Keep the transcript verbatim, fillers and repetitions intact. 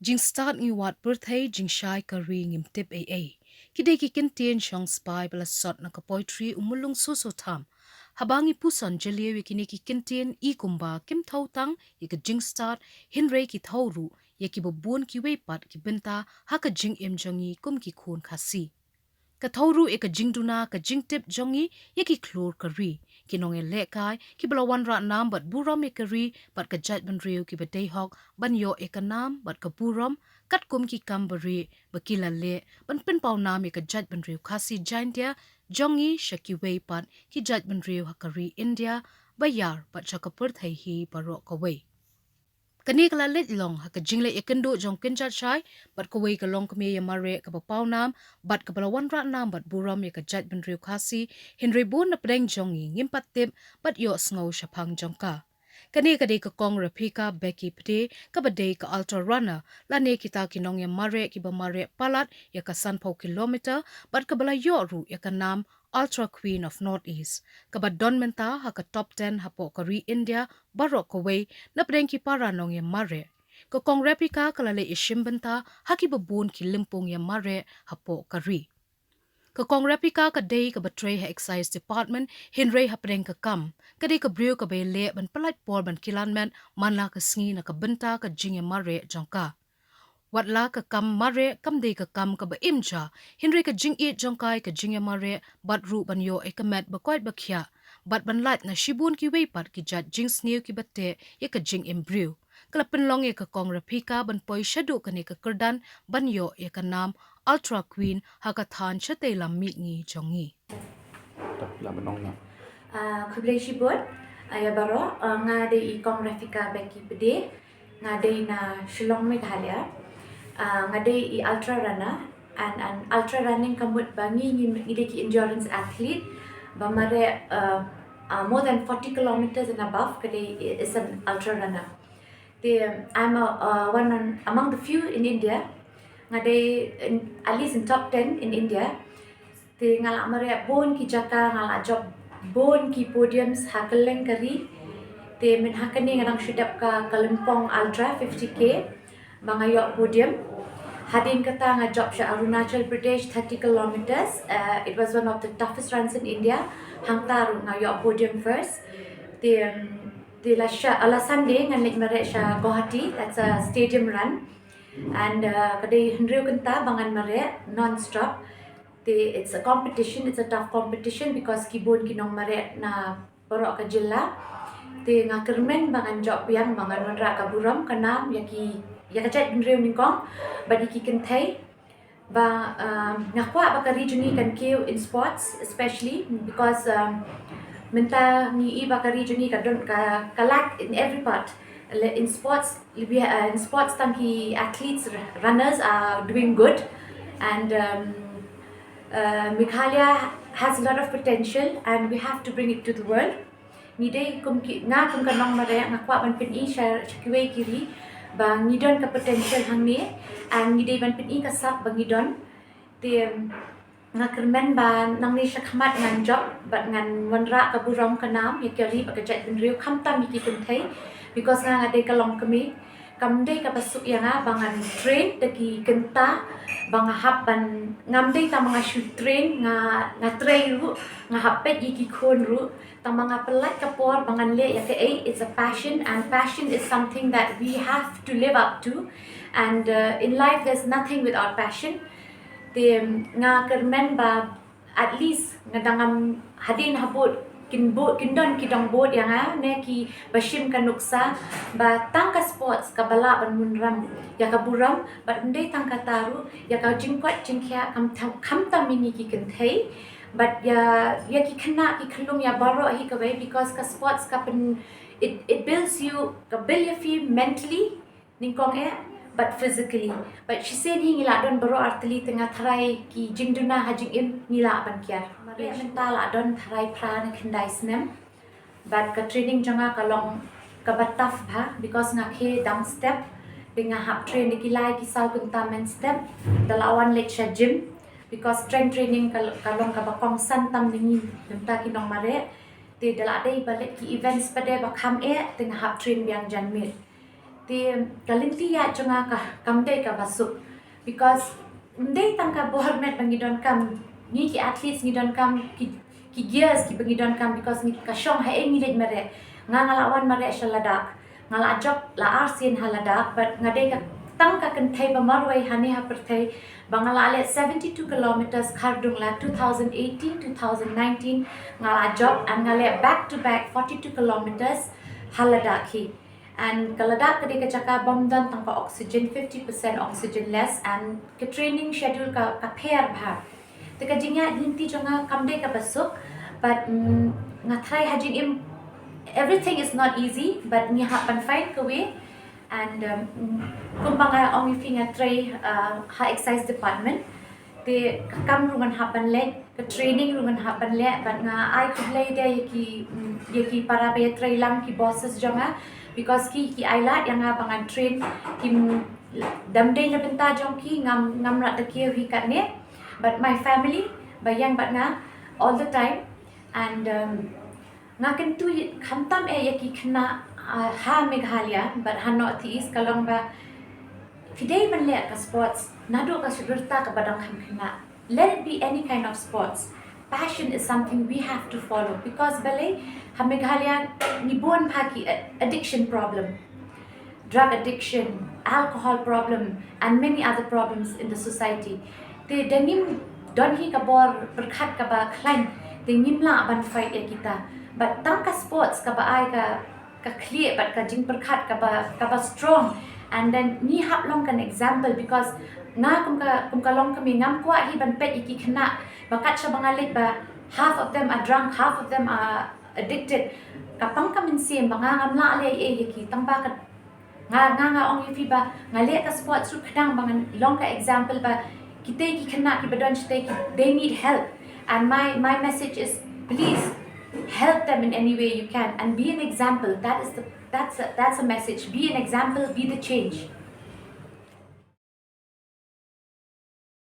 Jingstad ngi wad pyrthei, jingshai ka ri ngim tip ei ei. Ki dei ki kyntien shong spy ba la sot na ka poetry u Mulung Soso Tham. Haba ngi puson jylliew ïa kine ki kyntien, i kumba kim thew tang ïa ka jingstad, hynrei ki thew ruh ïa kiba bun kiwei pat ki bynta ha ka jingim jong ngi kum ki khun Khasi. Ka thew ruh ïa ka jingduna, ka jingtip jong ngi ïa ki khlur ka ri, ki nongïalehkai kiba la wanrah nam bad burom ïa ka ri bad ka jaitbynriew, kiba dei hok ban ïoh ïa ka nam bad ka burom katkum ki kam barieh ba ki la leh ban pynpaw nam ïa ka jaitbynriew Khasi Jaintia jong ngi sha kiwei pat ki jaitbynriew ha ka ri India baïar bad sha ka pyrthei hi baroh kawei. Kane ka la leit long ha ka jingleh ïakynduh jong kynjat shai bad kawei ka longkmie ïamareh kaba paw nam bad kaba la wanrah nam bad burom ïa ka jaitbynriew Khasi, hynrei bun na pdeng jong ngi ngim pat tip bad ïohsngew shaphang jong ka. Kane ka dei ka Kong Raphika Becky Pde, kaba dei ka ultra runner lane kita ki nongïamareh kiba mareh palat ïa ka sanphew kilometer bad kaba la ïoh ruh ïa ka nam Ultra Queen of North East, kaba don mynta ha ka top ten hapoh ka ri India baroh kawei na pdeng ki para nongïamareh. Ka Kong Raphika ka la leit ïashim bynta ha kiba bun ki lympung ïamareh hapoh ka ri. Ka Kong Raphika ka dei kaba trei ha Excise Department, hynrei hapdeng ka kam ka dei ka briew kaba ïaleh ban pyllait por ban kilan met man la ka sngi na ka bynta ka jingïamareh jong ka. Wat la ka kam mareh kam dei ka kam kaba im ja, hynrei ka jingïeit jong ka ïa ka jingïamareh bad ruh ban ïoh ïa ka met ba koit ba khiah bad ban lait na shibun kiwei pat ki jait jingsniew kiba teh ïa ka jingim briew, ka la pynlong ïa ka Kong Raphika ban poi shaduh kane ka kyrdan ban ïoh ïa ka nam Ultra Queen ha ka thaiñ shatei lam mihngi jong ngi. Ah, khublei shibun, ah, ïa baroh, ah, nga dei i Kong Raphika Becky Pde, nga dei na Shillong, Meghalaya. Ah, nga dei i ultra runner, and, and ultra running ka mut ba ngi, ngi, ngi dei ki endurance athlete ba mareh, ah, ah, more than forty kilometers and above, ka dei is an ultra runner. Te, I'm a, uh, one on, among the few in India. Nga dei in, at least in top ten in India. Te nga la mareh bun ki jaka, nga la jop bun ki podiums ha kylleng ka ri. Te mynta kane nga dang shu dep ka Kalimpong Ultra fifty K ba nga ïoh podium. Hadien kata nga jop sha Arunachal Pradesh thirty kilometers. Uh, it was one of the toughest runs in India. Hangta ruh nga ïoh podium first. Te, um, te la sha, uh, la Sunday ngan leit mareh sha Guwahati. That's a stadium run. And, uh, ka dei hynriew kynta ba ngan mareh non-stop. Te it's a competition, it's a tough competition because ki bun ki nongmareh na baroh ka jylla. Te nga kyrmen ba ngan jop biang, ba ngan wanrah ka burom ka nam ïa ki, ïa ka jaitbynriew nyngkong bad ïa ki kynthei. Ba, um, nga kwah ba ka ri jong ngi kan kiew in sports, especially because, um, mynta ngi i ba ka ri jong ngi ka don ka, ka lack in every part. Le-, in sports, lebih, uh, in sports tang ki athletes, r-, runners are doing good, and, um, uh, Meghalaya has a lot of potential and we have to bring it to the world. Ngi dei kum ki, nga kum ka nongmareh nga kwah ban pyni sha, sha kiwei ki ri ba ngi don ka potential hangne, and ngi dei ban pyni ka sap ba ngi don. Te, um, nga kyrmen ba nangne shakhmat ngan jop bad ngan wanrah ka burom ka nam ïa ka ri bad ka jaitbynriew, khamtam ïa ki kynthei, because nga, nga dei ka longkmie. Kam dei kaba suk ïa nga ba ngan train da ki kynta, ba nga hap ban, ngam dei tang ba nga shu train, nga, nga trei ruh, nga hap peit ïa ki khun ruh. Tang ba nga pyllait ka por ba ngan leh ïa kaei, it's a passion, and passion is something that we have to live up to, and, uh, in life there's nothing without passion. Te nga kyrmen ba at least nga dang ngam, hadien habud kin bud, kin don ki dang bud ïa nga ne kiba shim ka nuksa ba tang ka sports kaba lah ban wanrah ïa ka burom, bad ym dei tang kata ruh, ïa ka jingkoit jingkhiah khamtam, khamtam ïa ngi ki kynthei bad ïa, ïa ki khynnah ki khyllung, ïa baroh hi kawei, because ka sports ka pyn, it, it builds you, ka build ïa phi mentally nyngkong eh, bad physically. Bad shisien hi ngi lah don baroh artylli, te nga tharai ki jingduna ha jingim ngi lah ban kiar. Mareh mynta lah don tharai phra ne khyndai snem. Bad ka training jong nga ka long kaba tough bha, because nga khie dang step. Te nga hap train da ki lai ki saw kynta mynstep. Da lah wan leit sha gym, because strength training ka, ka long kaba kongsan tam na ngi mynta ki nongmareh. Te da lah dei ba leit ki events pat de ba kham eh, te nga hap train biang janmiet. Te ka lynti ïaid jong nga ka kam dei kaba suk, because ym dei tang ka bor met ba ngi donkam, ngi ki athletes ngi donkam ki, ki gears kiba ngi donkam, because ngi ka shong haei ngi leit mareh. Nga nga la wan mareh sha Ladakh, nga la jop la arsien ha Ladakh, but nga dei ka tang ka kynthei ba marwei hangne ha pyrthei ba nga la leh seventy-two kilometers khardung la two thousand eighteen, two thousand nineteen, nga la jop and nga leh back to back forty-two kilometers ha Ladakh hi. And ka Ladakh ka dei ka jaka bym don tang ka oxygen, fifty percent oxygen less, and ka training schedule ka, ka pher bha. Te ka jingïaid lynti jong nga kam dei kaba suk, but mm, nga try ha jingim, everything is not easy, but ngi hap ban find ka way. And um, mm, kumba nga ong ïa phi, nga trei uh, ha excise department. Te ka kam ruh ngan hap ban leh, ka training ruh ngan hap ban leh, but nga ai khublei de ïa ki, mm, ïa ki para ba ïatrei lang, ki bosses jong nga, because ki, ki ai lad ïa nga ba ngan train. Kim, dam dei na bynta jong ki ngam, ngam rat da kiew hi katne, but my family ba ïeng bad nga all the time. And um, nga kyntu khamtam eh ïa ki khynnah uh, ha Meghalaya bad ha North East, ka long ba phi dei ban leh ka sports naduh ka shu rta kaba dang kham khynnah. Let it be any kind of sports. Passion is something we have to follow, because balei ha Meghalaya ngi bun bha ki addiction problem, drug addiction, alcohol problem, and many other problems in the society. Te da ngim don hi ka bor pyrkhat kaba khlaiñ, te ngim lah ban fight ïa kita. But tang ka sports kaba ai ka, ka khlieh bad ka jingpyrkhat kaba, kaba strong. And then ngi hap long ka example, because nga kum ka, kum ka longkmie ngam kwah hi ban peit ïa ki khynnah ba kat shaba nga leit ba half of them are drunk, half of them are addicted. Ka pang ka mynsiem ba nga ngam lah leh ei ei ïa ki, tang ba ka, nga, nga, nga ong ïa phi ba nga leh ka sports ruh khnang ba ngan long ka example ba kitei ki khynnah kiba don shatei ki, they need help. And my, my message is, please help them in any way you can and be an example. That is the, that's a, that's a message. Be an example, be the change.